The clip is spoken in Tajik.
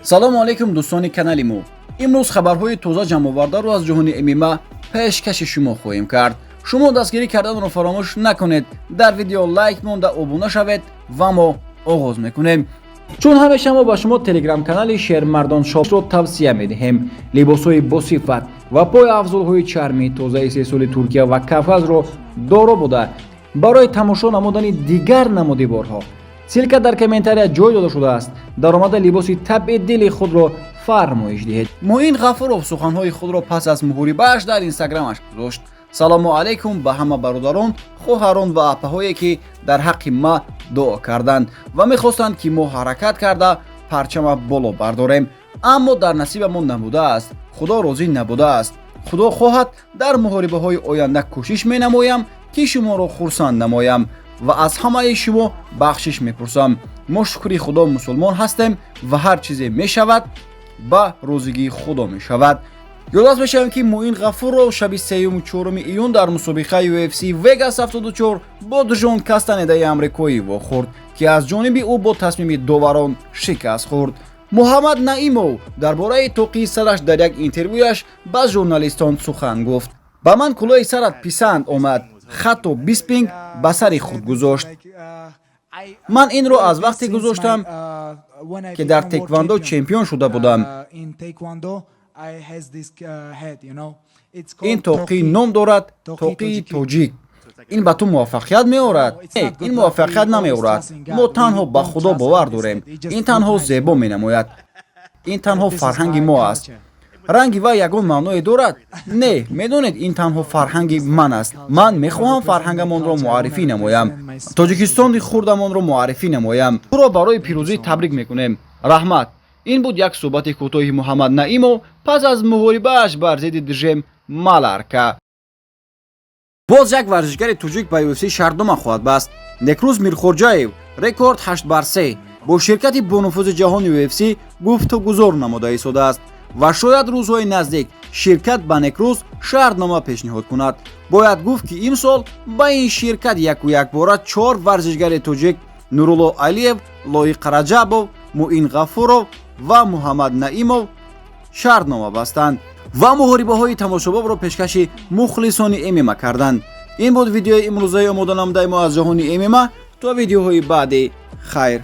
Салому алайкум, дӯстони канали мо. Имрӯз хабарҳои тоза ҷамъовардаро аз ҷаҳони ММА пешкаши шумо хоҳем кард. Шумо дастгирӣ карданро фаромӯш накунед, дар видео лайк монда, обуна шавед ва мо оғоз мекунем. Чун ҳамеша мо ба шумо телеграм-канали Шермардон Шопро тавсия медиҳем. Либосҳои босифат ва пойафзолҳои чармии тозаи истеҳсоли Туркия ва Кавказро доро буда, барои тамошо намудани дигар намуди борҳо ссылка дар комментария ҷой дода шудааст. Даромада, либоси табъи дили худро фармоиш диҳед. Муин Ғафуров суханҳои худро пас аз муҳорибааш дар Инстаграмаш гузошт. Салому алайкум ба ҳама бародарон, хоҳарон ва апаҳое, ки дар ҳаққи ма дуо карданд ва мехостанд, ки мо ҳаракат карда, парчама боло бардорем, аммо дар насибамон набудааст, Худо розӣ набудааст. Худо хоҳад, дар муҳорибаҳои оянда кӯшиш менамоям, ки шуморо хурсанд намоям ва аз ҳамаи шумо бахшиш мепурсам. Мо, шукри Худо, мусулмон ҳастем ва ҳар чизе мешавад, ба розигии Худо мешавад. Ёдрас мешавем, ки Муин Ғафуров шаби 3-4 июн дар мусобиқаи UFC Vegas 74 бо Джон Кастанедаи амрикоӣ вохӯрд, ки аз ҷониби ӯ бо тасмими доварон шикаст хӯрд. Муҳаммад Наимов дар бораи тоқии сараш дар як интервюяш ба журналистон сухан гуфт. Ба ман кулоҳи сарат писанд омад, ҳатто Биспинг ба сари худ гузошт. Ман инро аз вақте гузоштам, ки дар теквандо чемпион шуда будам. Ин тоқӣ ном дорад тоқии тоҷик. Ин ба ту муваффақият меорад? Не, ин муваффақият намеорад. Мо танҳо ба Худо бовар дорем. Ин танҳо зебо менамояд, ин танҳо фарҳанги мо аст. Ранги вай ягон маъное дорад? Не, медонед, ин танҳо фарҳанги ман аст. Ман мехоҳам фарҳангамонро муаррифӣ намоям, Тоҷикистони хурдамонро муаррифӣ намоям. Ӯро барои пирӯзӣ табрик мекунем. Раҳмат. Ин буд як суҳбати кӯтоҳи Муҳаммад Наимов пас аз муҳорибааш бар зидди Джем Маларка. Боз як варзишгари тоҷик ба UFC шартнома хоҳад баст. Некрӯз Мирхоҷаев, рекорд 8 бар 3, бо ширкати бонуфузи ҷаҳони UFC гуфтугузор намуда истодааст ва шояд рӯзҳои наздик ширкат ба Некрӯз шартнома пешниҳод кунад. Бояд гуфт, ки имсол ба ин ширкат яку якбора чор варзишгари тоҷик: Нурулло Алиев, Лоиқ Раҷабов, Муин Ғафуров ва Муҳаммад Наимов шартнома бастанд ва муҳорибаҳои тамошобобро пешкаши мухлисони ММА карданд. Ин буд видеои имрӯзаи омода намудаи мо аз ҷаҳони ММА. То видеоҳои баъдӣ, хайр.